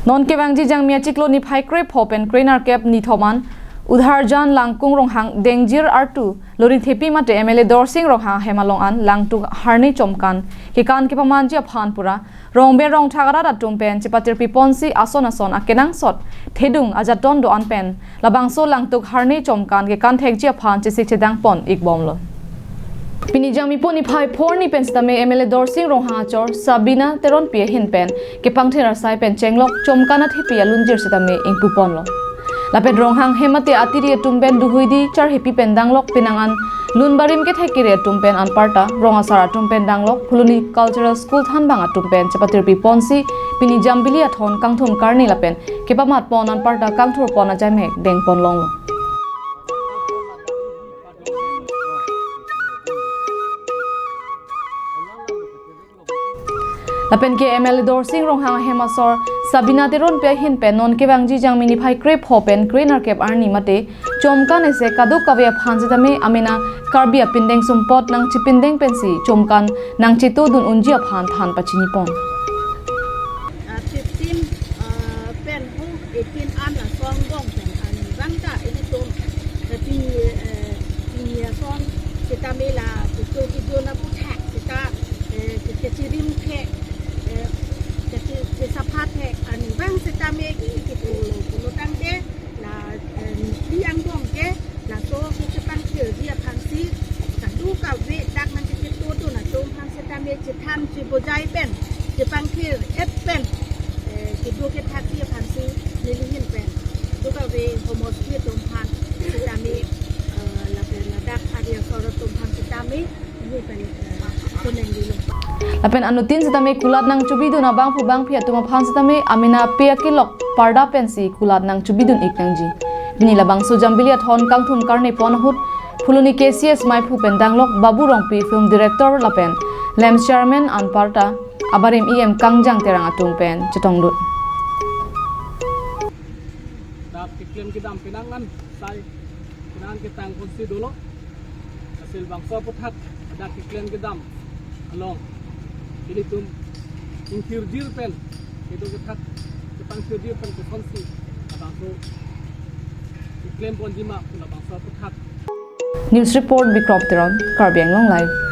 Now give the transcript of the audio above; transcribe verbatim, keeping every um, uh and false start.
Non kevangji Jangmi achiklo niphai krepho pen krenerkep nithom an Udharjan Langkung Ronghang Dengjir artu Loringthepi mate M L A Dorsing Ronghang ahem along an langtuk harne chomkan kekan kepamanji aphan pura rongben rongthak arat atum pen chepatirpi ponsi ason ason akenangsot thedung ajaton do-an pen labangso langtuk harne chomkan kekan thekji aphan chesik chedang pon ikbomlo. Pini Jangmi po niphai phongo arni pen sitame M L A Dorsing Ronghang achor Sabina Teronpi ahin pen kepangthir asai pen chenglok chomkan athepi alunjir sitame ingpu ponlo. Lapen Ronghang hem mate atiri atum pen duhuidi charhepi pen danglok penang an lun barim kethek kere atum pen anparta rong asar atum pen danglok Phuloni Cultural School thanbang atum pen chepatirpi ponsi pini Jambili athon kangthum karni lapen kepamat pon anparta kangthur pon ajaimek deng pon longlo. Lapen ke M L A Dorsing Ronghang ahem asor Sabina Teronpi ahin pen non kevangji Jangmi niphai krepho pen krenerkep arni mate chomkan ese kadokave aphan sitame amena Karbi apindeng sumpot nangchipindeng pensi chomkan nangchetodun unji aphan than pachini pon. Uh, fifteen, uh, pen hu eighteen an laso angbong pen arnivang ta ilitum, uh, pini, uh, pini ason sitame la kecho kejun aphuthak sita, uh, ke-, kechirim thek, uh, kechi-, kesapha thek arnivang sitame ke, ke pulo pulo tangte la, eh, neli angbong ke laso kechepangthirji aphansi kadokave dak nangkechetodun atum aphan sitame chethan chebojai pen chepangthir-et pen, eh, kedo kethakji aphansi neli ahin pen kadokave homosti atum aphan sitame, eh, lapen ladak ari asor atum aphan sitame Lapen anuttin sitame kulat nangchobidun abangphu bangphi atum aphan sitame amena pe akilok parda pensi kulat nangchobidun ik nangji. Pini labangso Jambili athon kangthum karne pon ahut Phuloni K C S maiphu pen danglok Babu Rongpi film director lapen LAMPS chairman anparta abarim E M Kangjang Terang atum pen chetongdun. Dak keklem kedam penang an sai penang ketang konsi dolo. Hasil bangso aphuthak dak keklem kedam along ilitum ingthirjir pen kedo kethak kepangthirjir pen kosonsi labangso keklem ponji ma pu labangso aphuthak. News report Bikrom Teron, Karbi Anglong Live.